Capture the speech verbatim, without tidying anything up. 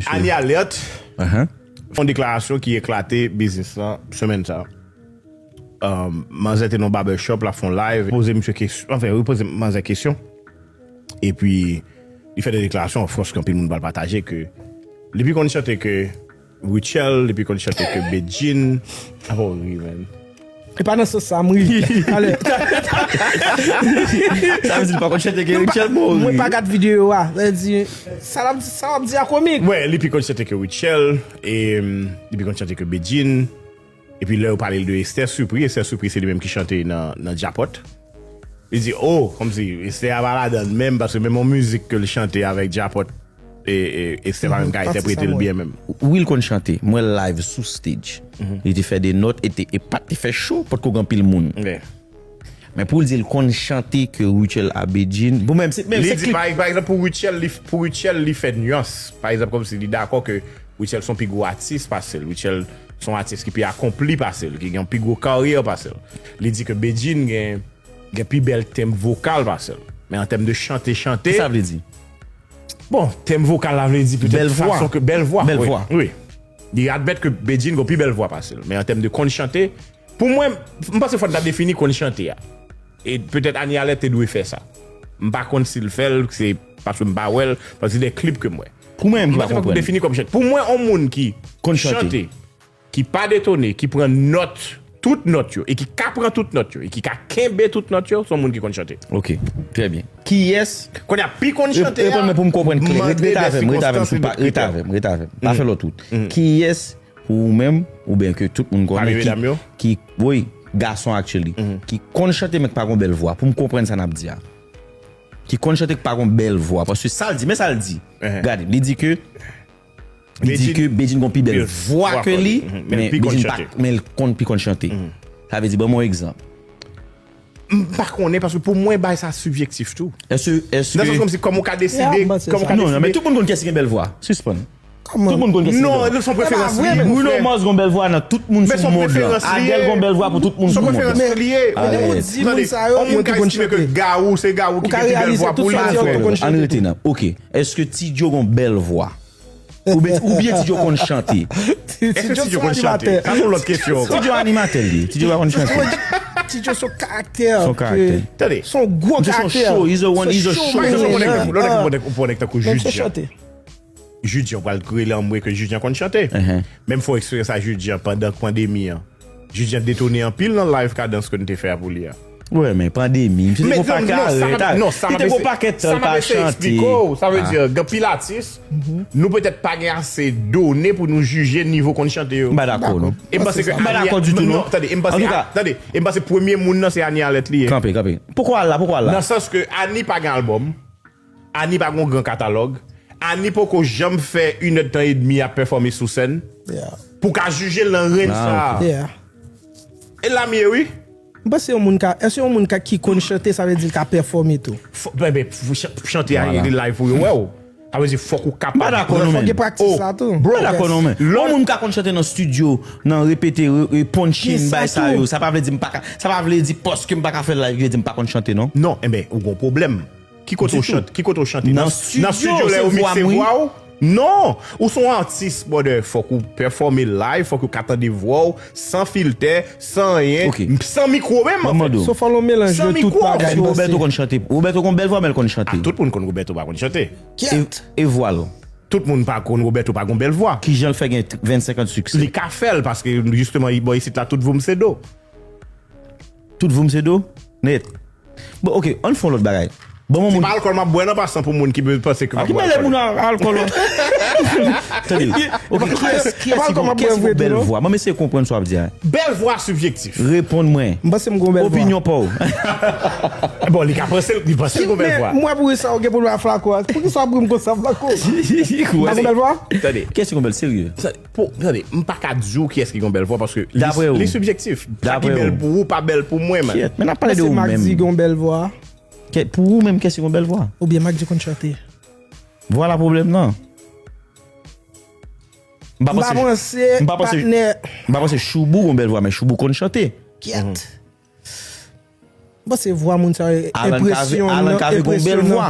Anie Alerte fè yon deklarasyon ki eklate biznis lan semèn sa. Um, manzè te nan barbershop la, fè yon live, poze misye kesyon, anfen, wi, poze manzè kesyon. Epi, li fè de deklarasyon, of course, ke anpil moun pral pataje, ke li pi konn chante ke Rutshelle, li pi konn chante ke Bedjine. Apa w ri, man. E pa nan sans sa, m ri. Ale. Sa vle di l pa konn chante ke Rutshelle, bon, mwen pa gad videyo a. Sa di, sa l ap di a komik. Wè, li pi konn chante ke Rutshelle, e li pi konn chante ke Bedjine. Epi lè yo pale l de Esther Supri, Esther Supri se li menm ki chante nan, nan Djapòt. Li di, oh, kòmsi Esther a pa ladan l menm, paske menm yon mizik ke l chante avèk Djapòt, e, e, Esther pa menm ka entèprete l byen menm. Wi, l konn chante. Mwen live sou stage. Li te fè de nòt, e te, e pa t te fè cho, potko gen anpil moun. Men pou l di l konn chante ke Rutshelle a Bedjine, bon, menm se, menm Li se di, klip. Pa, pa egzanp, pou Rutshelle, li, pou Rutshelle, li fè nyans. Pa egzanp, kòmsi li dakò ke Rutshelle se yon pi gwo atis pase l. Rutshelle se yon atis ki pi akonpli pase l, ki gen yon pi gwo karyè pase l. Li di ke Bedjine gen, gen pi bèl tenb vokal pase l. Men an tèm de chante, chante. Sa vle di? Bon, tenb vokal la vle di petèt Bèl vwa. Fason ke bèl vwa. Bèl Wi, vwa. Wi. Li admèt ke Bedjine gen pi bèl vwa pase l. Men an tèm de konn chante, pou mwen, m panse fò n ta defini konn chante a. E petèt Anie Alerte te dwe fè sa. M pa konn si l fè l, se paske m pa wè l, paske se de klip ke m wè. Pou mwen, m M pa panse pou konprann. Defini kòm chante. Pou mwen, yon moun ki Konn chante. Chante, ki pa detone, ki pran nòt, tout nòt yo, e ki ka pran tout nòt yo, e ki ka kenbe tout nòt yo, se yon moun ki konn chante. Ok, trè byen. Kiyès? Kounye a, pi konn chante a, Reponn mwen pou m konprann klè. Ret, mande ret de avè m, ret avè m, sirkonstans e de pa, ret kritè. Avè m, ret avè m. Pa fè lòt wout. Kiyès pou ou menm, oubyen ke tout moun konnen, Pami medam yo? Ki, ki, wi, gason actually, ki konn chante men ki pa gon bèl vwa, pou m konprann sa n ap di a. Ki konn chante ki pa gon bèl vwa, paske sa l di, men sa l di. Gade, li di ke Li di ke Bedjine gon pi bèl vwa ke li, men Bedjine pa, men l konn pi konn chante. Sa vle di, ban m yon egzanp. M pa konnen, paske pou mwen, bagay sa sibjektif tou. Èske, èske Nan sans kòmsi, kòman w ka deside, kòman w ka Non, non, men deside. Tout moun konn kiyès ki gen bèl vwa. Sispann. Tout moun konn kiyès ki gen Non, bèl vwa. Li se yon preferans vre. Li, Bruno Mars gon bèl vwa nan tout moun sou mond la. Adèl gon bèl vwa pou tout moun sou mond la. Li ye. Ou di moun sa yo, Yon moun ka estime ke Gawou, se Gawou ki gen pi bèl vwa pou li. Ann rete nan. Ok. Èske Ti Djo gon bèl vwa? Oubyen, oubyen Ti Djo konn chante? Èske Ti Djo konn chante? Sa se yon lòt kesyon ankò. Ti Djo animatè li. Ti Djo pa konn chante. Ti Djo se yon karaktè. Se yon karaktè. Tande. Se yon gwo Misye se yon karaktè. Show. He's a one, he's a show. Par egzanp, yon nèg tankou, yon nèg tankou, yon nèg tankou Menm se Judjan. chante. Judjan, w pral rele anmwe ke Judjan konn chante. Menm fè yon eksperyans a Judjan pandan pandemi an. Judjan detone anpil nan live kadans ke n te fè a pou li a. Wè, men pandemi. Misye te gon pakèt non, sa m arèt. ap- non, sa m Li ap te gon ese- pakèt sa tan m ap pa eseye chante. Eksplike w, sa vle di, gen pil atis, nou petèt pa gen ase done pou nou jije nivo konn chante yo. M pa dakò, non. E m panse ke M pa Anie- dakò ditou, non. Tande, e m panse, Antouka, tande, e m panse premye moun nan se Anie Alerte li ye. Kanpe, kanpe. Poukwa al la, poukwa al la? Nan sans ke Anie pa gen albòm, Anie pa gen yon gran katalòg, Anie poko janm fè inèdtan edmi ap pèfòme sou sèn. Pou ka jije l nan range sa. E la m ye, wi. M panse yon moun ka, èske yon moun ka, ki konn chante, sa vle di l ka pèfòme tou? Fò, ben, ben, pou ch- pou chante a, e live pou yo wè w. Sa vle di fòk ou kapab. M pa dakò non, men. Fòk gen praktis la tou. M pa dakò non, men. Yon moun ka konn chante nan studio, nan repete, re- re- punch in, Gen sa bay sa tou. Yo. Sa pa vle di m pa ka, sa pa vle di paske m pa ka fè live, vle di m pa konn chante, non. Non, enben, ou gon pwoblèm. Ki kote w chante? Ki kote w chante? Nan Nan studio, studio lè se yo vwa mikse m, wi. Vwa w? Non! Ou se yon atis, brother. Fòk ou pèfòme live, fòk yo ka tande vwa w, san filtè, san anyen, Ok. San mikwo menm, Ban m mande w. So fò l yon melanj San de tout mikwo. bagay. Èske M Roberto panse. Konn chante? Roberto konn bèl vwa, men l konn chante. Ah, tout moun konn Roberto pa konn chante. E, e vwa l? Tout moun pa konn Roberto pa gon bèl vwa. Kijan l fè gen vennsenk an de siksè? Li ka fè l, paske jisteman, bò isit la, tout voum se do. Tout voum se do? Nèt. Bon, ok, ann fè yon lòt bagay. Bon, Se moun. Pa alkòl m ap bwè, non, pasan pou moun ki be- panse ke m ap Ki bwè mele alkòl. Moun al- alkòl, wè. Tande, ok, kiyès, kiyès ki gon, kiyès ki gon bèl vwa? Mwen, m eseye konprann sa w ap di a. Bèl vwa sibjektif. Reponn mwen. M panse m gon bèl vwa. Opinyon pa w. Bon, li ka panse, li panse l gon bèl vwa. Men mwen pou sa w gen pou l wè Flako a. Pou ki sa w ap ri m konsa, Flako? M pa gon bèl vwa? Tande. Kiyès ki gon bèl, serye? Pou, tande, m pa ka di w kiyès ki gon bèl vwa paske li, Dapre ou. Li sibjektif. Sa Dapre ki bèl ou. Pou ou pa bèl pou mwen, man. Shit, men n ap pale de Panse ou Max menm. Di gon bèl vwa. Kè, pou ou menm, kiyès ki gon bèl vwa? Oubyen Max Di konn chante? Vwala pwoblèm nan. M pa M pa panse, panse, m pa panse, patnè. M pa panse Choubou gon bèl vwa, men Choubou konn chante. Kyèt. M panse vwa moun sa yo, Alan Cavé, enpresyon Alan Cavé gon bèl vwa.